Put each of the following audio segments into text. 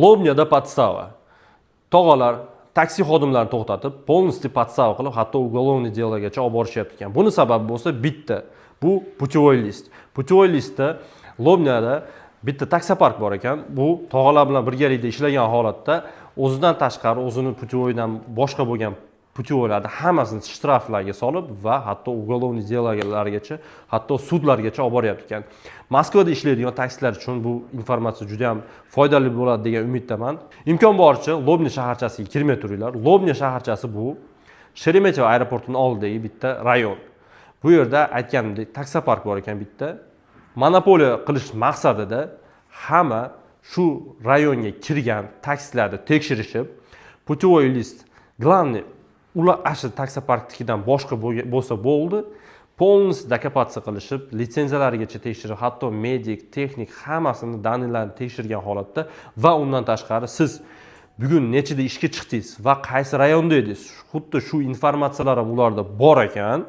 Lobnyada подстава. Tog'alar taksi xodimlarini to'xtatib, полностью подстава qilib, hatto уголовный дело gacha olib borishyapti ekan. Buni sababi bo'lsa bitta. Bu путевой лист. Путевой лист da Lobnyada bitta taksopark bor ekan. Bu tog'alar bilan birgalikda ishlagan holatda o'zidan tashqari, o'zini путевой dan boshqa bo'lgan путевой larni hammasini shtraflarga solib va hatto уголовный дело largacha, hatto sudlargacha olib boryapti ekan. Moskvada ishlaydigan taksilar uchun bu informatsiya juda ham foydali bo'ladi degan umiddaman. Imkon boricha Lobnya shaharchasiga kirmay turinglar. Lobnya shaharchasi bu Sheremetyevo aeroportini oldidagi bitta rayon. Bu yerda, aytganimdek, taksopark bor ekan bitta. Monopoliya qilish maqsadida hamma shu rayonga kirgan taksilarni tekshirishib, путевой лист, главный, ular ana shu taksoparknikidan boshqa bo'lsa bo'ldi, полностью докопаться qilishib, litsenziyalarigacha tekshirib, hatto medik, texnik, hammasini данный larni tekshirgan holatda va undan tashqari siz bugun nechida ishga chiqdingiz va qaysi rayonda edingiz, xuddi shu informatsiyalar ham ularda bor ekan.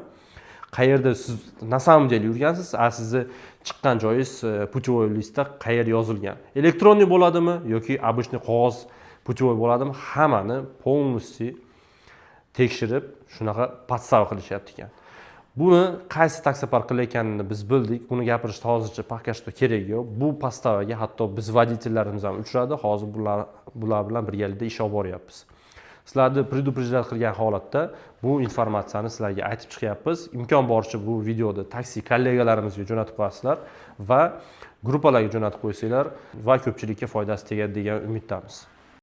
Qayerda siz на самом деле yurgansiz, a sizni chiqqan joyingiz путевой лист da qayerda yozilgan, электронный bo'ladimi yoki обычный qog'oz путевой bo'ladimi, hammani полностью tekshirib, shunaqa подстава qilishyapti ekan. Buni qaysi taksopark qilayotganini biz bildik, buni gapirishni hozircha пока что keragi yo'q. Bu подстава ga hatto biz водитель larimiz ham uchradi. Hozir bular bilan birgalikda ish olib boryapmiz. Sizlarni предупреждать qilgan holatda bu informatsiyani sizlarga aytib chiqyapmiz. Imkon boricha bu videoni taksi kollegalarimizga jo'natib qo'yasizlar va gruppalarga jo'natib qo'ysanglar va ko'pchilikka foydasi tegadi degan umiddamiz.